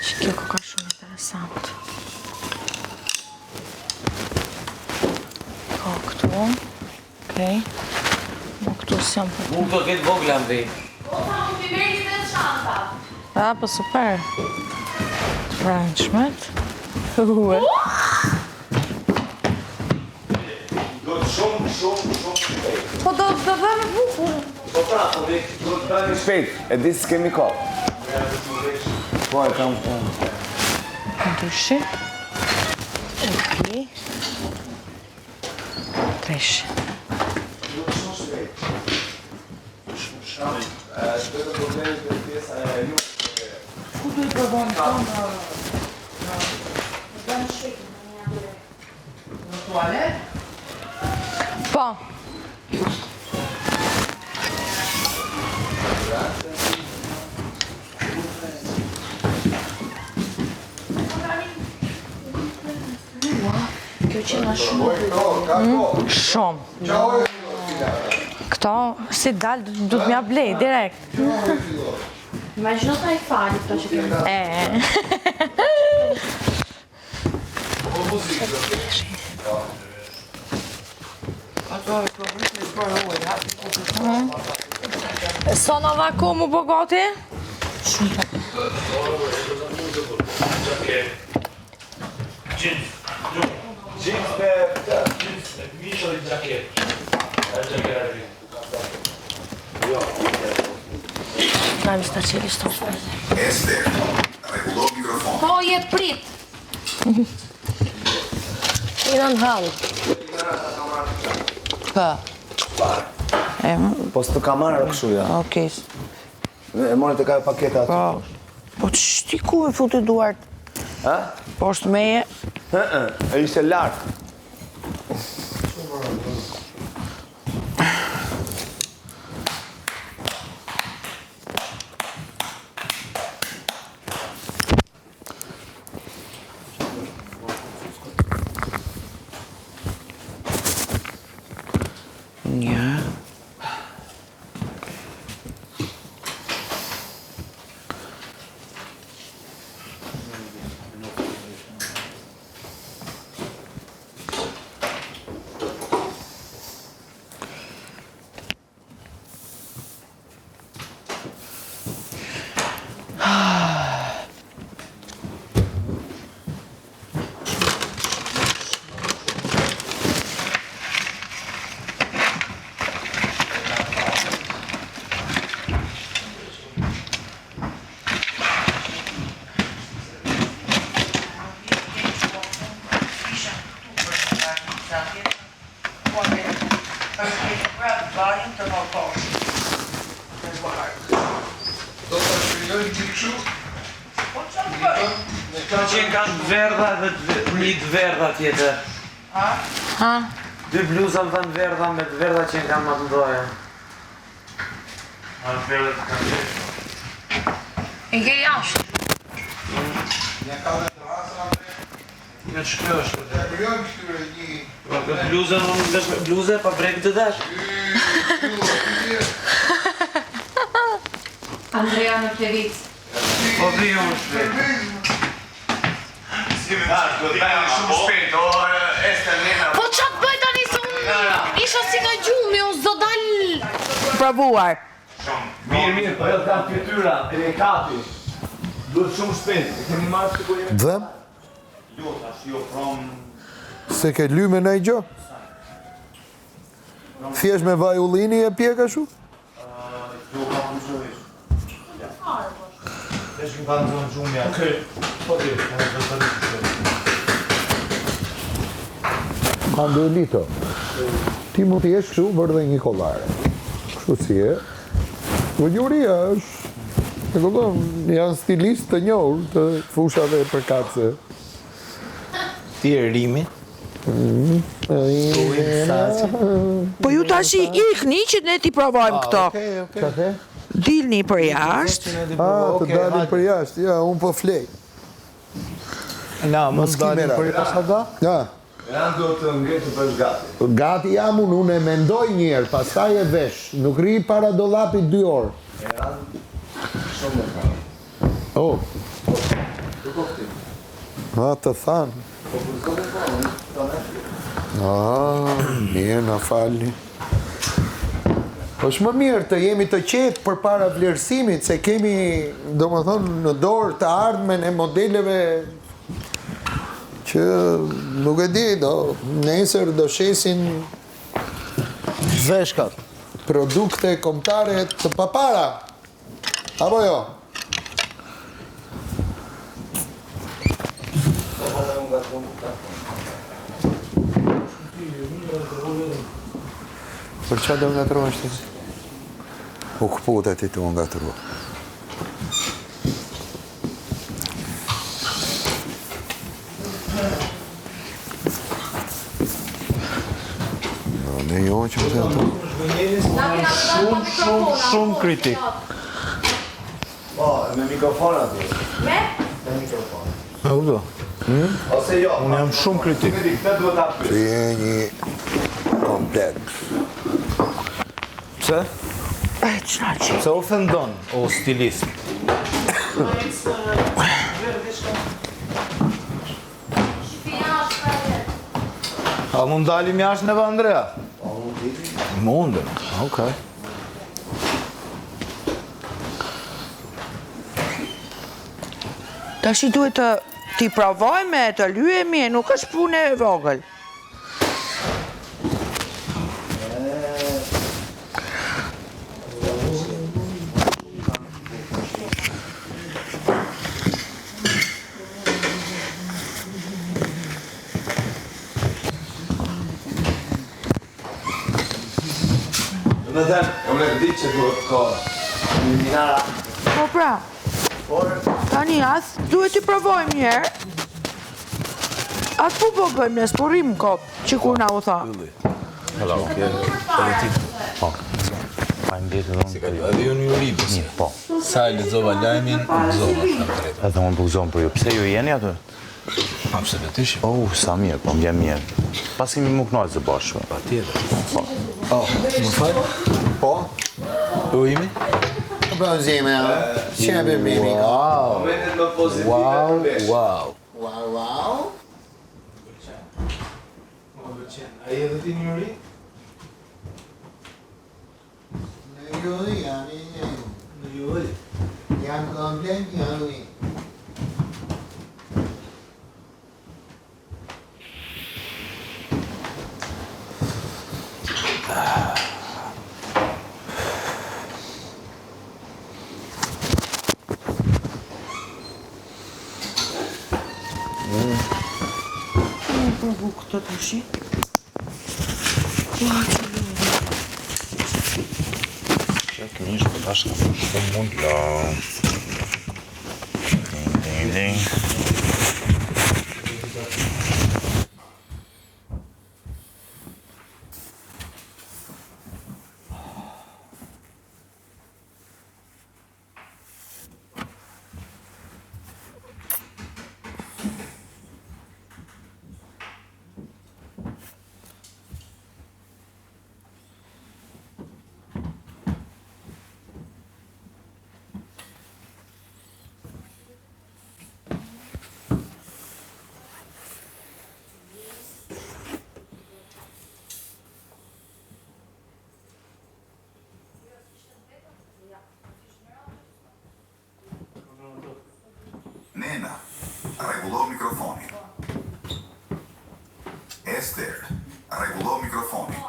Që kjo koka shumë interesant. Po, këtu. Okej. Mo këtu s'jam për Mu këto ketë vogla në vi. A, po super. Të brendshmet. Ue. Do të shumë, shumë, shumë shpejt. Po do do bëjmë bukur. Po pra, po do të bëjmë shpejt. E di s'kemi kohë. Po e kam. Dyshi. Okej. Treshi. Do të shumë shpejt. Shumë shpejt. Është vetëm problemi te pjesa e ju. Ku do i provojmë këto në... Në... Në tualet? Po. Kjo që nga shumë. Shumë. Këto, si dal, du të mja blej, direkt. Imagjino ta i fali këto që kemi. E. Sonova ku mu bo gati? Jeans me Na mi sta qeli shto. Ester, rregullo mikrofonin. Po je prit. Jena në hall. Po. E, Po s'të ka marrë kështu ja. okej. E morë të ka paketa aty. Po. Po që ti ku e futi duart? Ha? Poshtë meje. Hë, hë, e ishte lart. Një. Do ta shkrijojmë gjithë kështu? Këto qenë kanë të verdha dhe të ve- një të verdha tjetër. Ha? Dy bluza më thanë verdha me të verdha qenë kanë më të ndoja. A të verdha të kanë qenë. E ke jashtë. Ja ka dhe trasa, Andre. Kjo që kjo është. Ja krijojmë këtyre një Po kjo bluzë unë vesh me bluzë pa brekë të dash. dy dy Andrea në Plevicë. Po vi unë shpejt. Do të bëjmë shumë shpejt, o Ester Nena. Po qa të bëj tani se unë isha si nga gjumi, unë s'do dal Provuar. Mirë, mirë, po jo të kam fytyra, e kati. Duhet shumë shpejt. E kemi marrë sikur jemi. Dhem? Jo, tash jo from Se ke ly me ndonjë gjë? Thjesht me vaj ullini e pjek ashtu? Jo, ka pushërish. Vesh më kanë zonë gjumja. Okej, po ti, edhe do të Manduelito, ti mund të jesh kështu vër dhe një kollare. Kështu si e. Po juria është, e kupton, janë stilistë të njohur të fushave përkatëse. Ti e rimi. Po ju tash i ikni që ne t'i provojmë këto. Okej, okej. Qa the? Dilni për jashtë. Ah, të dalim për jashtë, ja, unë po flej. Na, mund ki dalim merak. për jashtë da? Ja, Janë do të ngre të bësh gati. gati jam unë, unë e mendoj një herë, pastaj e vesh. Nuk rri para dollapit dy orë. Shumë më ka. Oh. Ha, të thanë. Ah, mirë, na falni. Është më mirë të jemi të qetë përpara vlerësimit, se kemi, domethënë, në dorë të ardhmen e modeleve që nuk e di, do, nesër do shesin Veshkat. Produkte kombëtare të papara. Apo jo? Për ça do ngatërrohesh ti? U këpute ti tu ngatërru. No, ne jo që të ato. Shumë, shumë, shumë kritik. Po, me mikrofon aty. Me? Me mikrofon. E kupto? Hmm? Ose jo. Unë jam shumë kritik. Nuk e di, këtë duhet ta pyes. Ti je një komplet. Pse? E, ç'na që? Pse ofendon, o stilist? A mund dalim jashtë neve Andrea? Po, mund dalim. Mundem, okej. Tashi duhet të t'i provojmë e të lyemi e nuk është punë e vogël. Domethënë, unë e di që duhet kohë. Minara. Po pra. Por tani as duhet t'i provojmë një herë. As po po bëjmë ne, s'po rrimë kot, që kur na u tha. Hello. Po. Faleminderit edhe unë për ju. Edhe ju në juri, pse? Po. Sa e lexova lajmin, u gëzova, të them drejtën. Edhe unë po gëzohem për ju. Pse ju jeni aty? Absolutisht. Oh, sa mirë, po më vjen mirë. Pas kemi mu kënaqë së bashku. Patjetër. Po. Oh, më fal? Po. U imi? Po zime, qebe mimi. Wow. Momentet më pozitive Wow, për vesh. wow. Wow, wow. Më pëlqen. A je edhe ti në juri? Në juri jam i një. Në juri. Jam komplet juri. Unë provu këtë tashi. Ua, që lodhe. Që këmish po tash ka shumë mund la. Ding, ding, ding. Nena, rregullo mikrofonin. Ester, rregullo mikrofonin.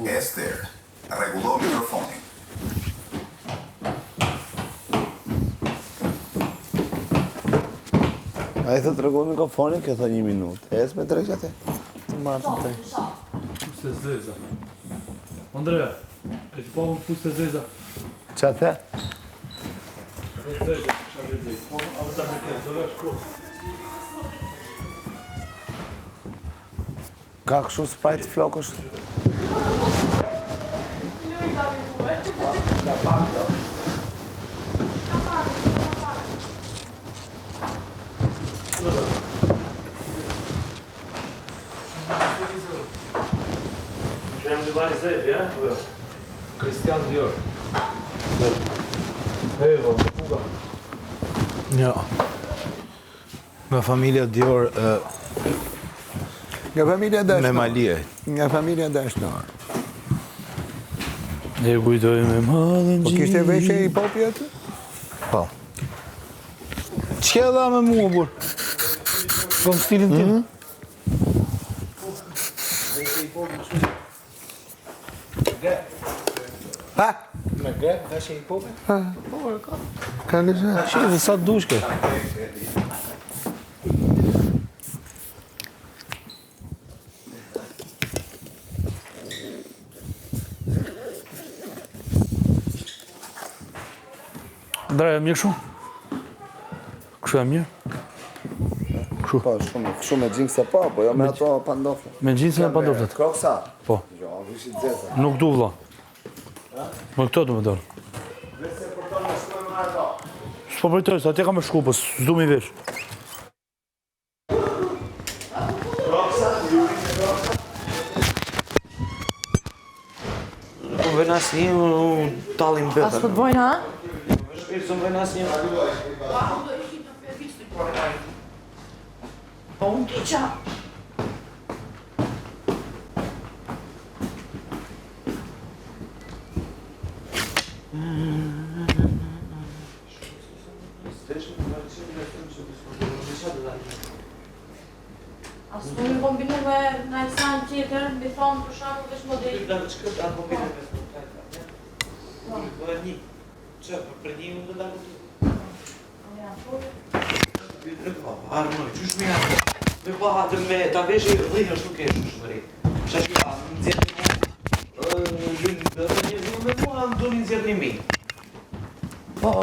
Ester, rregullo mikrofonin. Ai thotë rregullo mikrofonin, kjo thotë një minutë. Ec me drejt atë. Të marrë të drejt. Fuste zeza. Andrea, e ti po më fuste zeza. Qa the? Fuste zeza, qa dhe zeza. Po, apo ta me do vesh kohë. Ka kështu sprite flokësh? Ai Zefi, eh? Po jo. Christian Dior. Ej, po, puka. Jo. Nga familja Dior e, Nga familja Dashnor. Me Malie. Nga familja Dashnor. E kujtoj me mallën Po kishte veshje hip hopi aty? Po. Ç'ke dha me mua, burr? Po në stilin tim. Mhm. Ha? Me grep, veshje hip hopi? Ha, po, e ka. Ka në zë. Shi, sa të dush ke. Andrea, mirë kështu? Kështu e mirë? Kështu. Po, shumë, kështu me xhinse po, po jo me ato pandofle. Me xhinse me pandoflet. Kroksa? Po. Jo, vishi të zeza. Nuk du vlla. Me këto du me dalë. Vetë se përton me shku e marrë ato. S'po përtoj, se atje kam me shku, po s'du mi vesh. Kroksa, juri me kroksa. Nuk më vën asnjë, unë tallim A vetëm. s'po të bojnë, ha? Shpirt s'më vën asnjë. Po unë ti qa. A s'po mi kombinu me në sen tjetër, mi thonë për shembull veç modeli. Do të shkët atë kombinim me thonë. Po një. Çe, për për një unë do ta kuptoj. Ja, po. Arnoj, qysh me janë? Me pa atë me ta veshi dhi ashtu kesh shmëri. Qa që ka, më nxjerrni mua, ë, lënë dhe njerëz me mua, më doni nxjerrni mi. Po.